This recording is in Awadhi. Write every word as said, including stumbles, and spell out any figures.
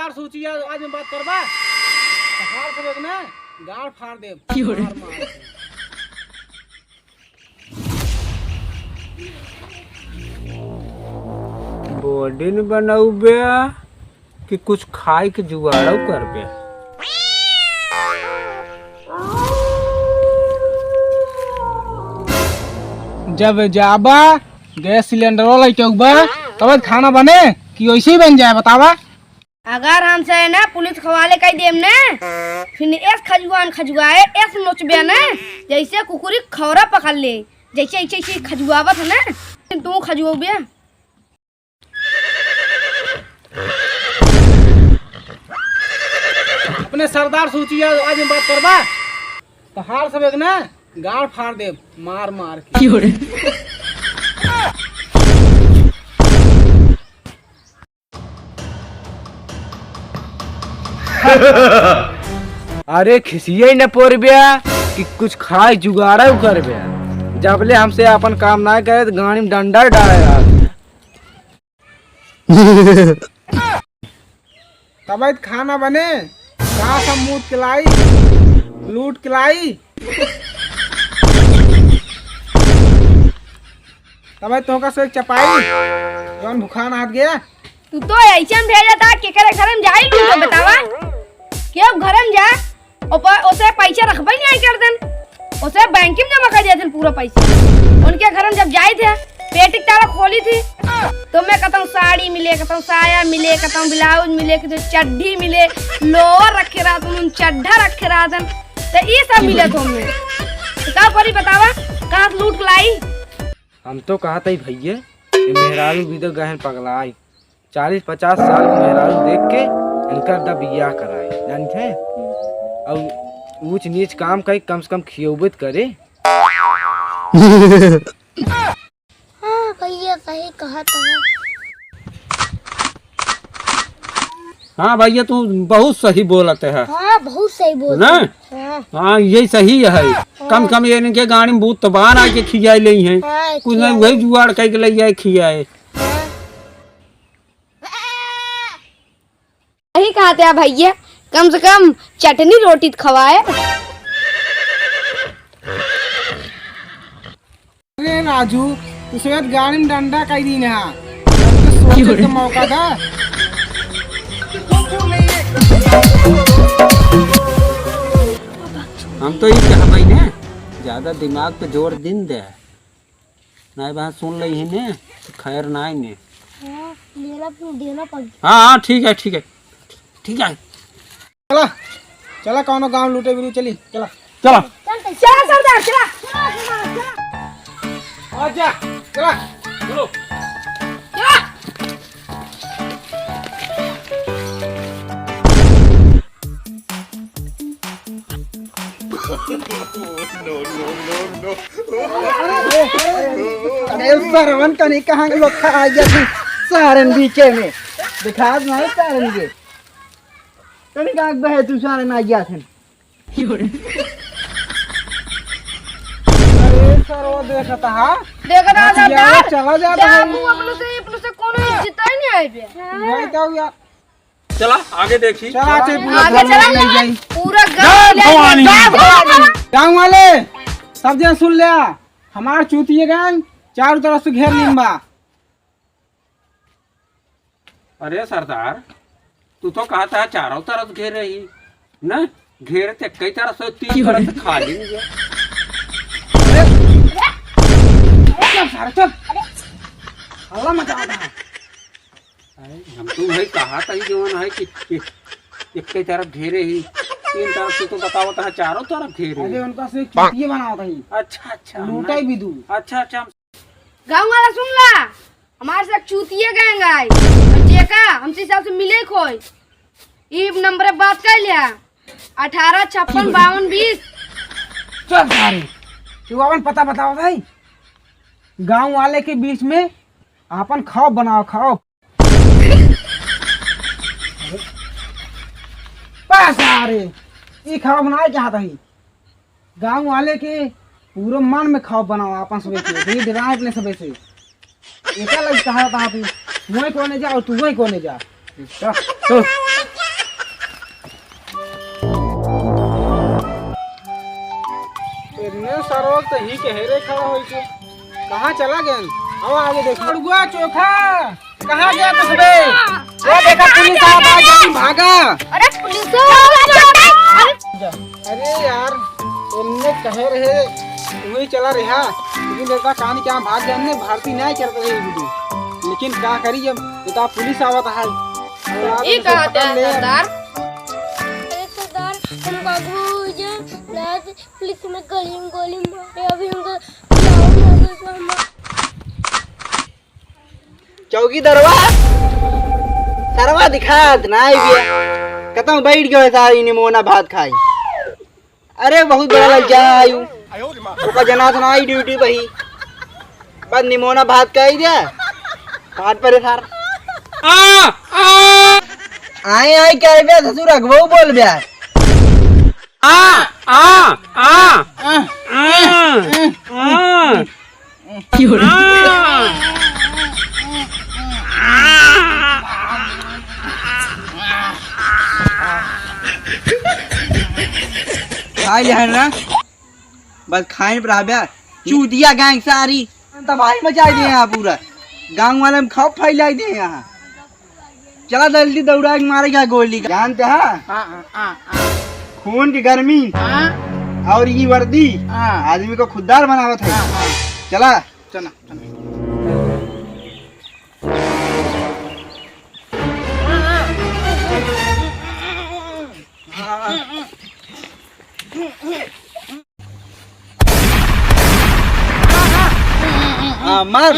यार सोची यार, आज में बात करबा, तो हार सब एक ना गाड़ फाड़ दे। क्यों रे? मार मार के। बॉडी न बनौबे कि कुछ खाए के जुगाड़ो करबे। जब जाबा गैस सिलेंडरो लेके उबा, तब खाना बने कि वैसे ही बन जाए, बतावा? अगर हमसे ना पुलिस हवाले कइ देम ना, फिर एस खजुआन खजुआए, एस नोचबे ना, जैसे कुकुरी खौरा पकड़ ले, जैसे ऐसे ऐसे खजुआवत है ना, तू खजुआबे। अपने सरदार सूचिया आज में बात करबा, तो हार सब एक ना गाड़ फाड़ दे मार मार के। क्यों रे? अरे खिसिये न पोरब्या कि कुछ खाए जुगाड़ा करब्या। जबले हमसे अपन काम ना करे तो गाड़ी में डंडा डाले। तब खाना बने, का सब मूत के लाई, लूट के लाई। तब तोहका से एक चपाई, जौन भुखान हाथ गया। तू तो ऐसे में भेजा था, केकरे घर में जाई लूट बतावा? केहू घर में जा, ओप-, ओसे पैसा रखबे नहीं आई कर देन, ओसे बैंक में जमा कर देते पूरा पैसा। उनके घर में जब जाए थे, पेटी के ताला खोली थी, तो मैं कहता हूँ साड़ी मिले, कहता हूँ साया मिले, कहता हूँ ब्लाउज मिले, कहता हूँ चड्ढी मिले, लोअर रखे रहते हैं, चड्ढा रखे रहते हैं, तो ये सब मिले तो हमें। तो का करी बतावा, कहाँ से लूट के लाई? हम तो कहत हई भइया, ये मेहरारू भी तो गहन पगलाई। चालीस पचास साल के मेहरारू देख के इनकर दा बियाह कराए, जानत है? और ऊंच नीच काम कई, कम से कम खियौबे त करे। हाँ भइया, सही कहत है। हाँ भइया, तू बहुत सही बोलत है। हाँ, बहुत सही बोलत ना? है। हाँ। हाँ, यही सही है। हाँ। कम कम ये इनके गाड़ी में बूत तो बाहर आके खियाए ले हैं। हाँ, कुछ नहीं, खियाए। वही जुगाड़ करके ले जाए खियाए। हाँ। सही कहत है भइया, कम से कम चटनी रोटी तो खवाए। अरे राजू, तू सवेरे गाड़ी में डंडा कई दी ना, तो सोचे के मौका था। हम तो ये कहबई ने, ज्यादा दिमाग पे जोर दिन दे, नाहीं बात सुन लई ही ने, तो खैर नाहीं ने। हाँ, ढेला, ढेला पड़ गया। हाँ, हाँ, ठीक है, ठीक है, ठीक है। चला, चला, कौनो गाँव लूटे बिरू चली, चला। चला। चल, चल। चला, सरदार, चला। आजा, चला। चलो। चला। No, no, no, no। अरे, सरवन कनी कहाँ के लोग खा आ गया था सारन बीचे में। दिखा ना सारन के। तनी का बहे तू सारे ना गया थे। अरे सर, वो देखता हा। देखता हा, सरदार। चला जाता है। मुँह अपने से, अपने से कोनो इज्जत ही नहीं आई बे। भाई, क्या हुआ? चला, आगे देखी। चला, चल, पूरा आगे गाँव चला। ले जाई। पूरा गाँव ले जाई। जय भवानी। जय भवानी। गाँव वाले, सब जन सुन लिया, हमार चूतिया गैंग चारों तरफ से घेर लिम्बा। अरे सरदार, तू तो कहता है चारों तरफ घेरे ही, न? घेरे ते कई तरफ से, तीन तरफ से खाली नहीं है। अरे, चल सारे, चल। हल्ला मचा रहा है। अरे, हम तो वही कहा था ही जवन है कि, कि एक ही तरफ घेरे ही, तीन तरफ से तो बतावत है, चारों तरफ घेरे अरे, ही। उनका से चूतिया बनावत है। अच्छा, अच्छा, लूटा ही भी दू। अच्छा, अच्छा, हम गाँव वाला सुन ला, हमार से चूतिया गैंग आई, और जेका हमसे हिसाब से मिले खोई, ई नंबर बात कर लिया, अठारह छप्पन बावन बीस। चल सारे, तू अपन पता बताओ भाई, गाँव वाले के बीच में अपन खौफ बनाओ, खौफ। बस सारे, ई खौफ बनाए चाहत हई। गाँव वाले के पूरा मन में खौफ बनाओ आपन सबे के, ये डराए अपने सबे से। एका लग कहा था तू, वही कोने जा और तू वही कोने जा। चल, चल। सरवा तो ही के हेरे खड़ा होई के। कहाँ चला गए? आओ आगे देखो। अड़ुआ चोखा, कहाँ गया तू बे? वो देखा पुलिस आ गई, जल्दी भागा। अरे पुलिस आ गई। अरे यार, उनने कहे रहे, वही चला रहा। लेकिन देखा कहानी क्या भाग गया, हमने भारती न्याय करते रहे वीडियो। लेकिन क्या करी जब इतना पुलिस आवत है। ये कहा सरदार? अरे सरदार, हम बाबू जे रात पुलिस में गली में गोली मारे, अभी हमको बुलाओ ना, तो हम चौकीदारवा, सरवा दिखात ना आई बिया। कतौ बैठ गयो है सारी निमोना भात खाई। अरे बहुत बड़ा लग जा आयु। ओका जनात ना आई ड्यूटी पे ही। बस निमोना भात खाई दे। भात पर है सार। आ, आ। आए, आए, क्या है बे ससुर, अगवो बोल बे। आ, आ, आ, आ, आ। खाई ले हन ना, बस खाइन पर आब्या। चूतिया गैंग सारी तबाही मचाई दे यहाँ पूरा, गाँव वाले में खौफ फैलाई दे यहाँ। चला जल्दी दौड़ा के मारे क्या गोली का। जानते हैं? हाँ, हाँ, हाँ, हाँ। खून की गर्मी हाँ। और ये वर्दी हाँ। आदमी को खुददार बनावत है। हाँ, हाँ। चला। चला, चला। हाँ, मार।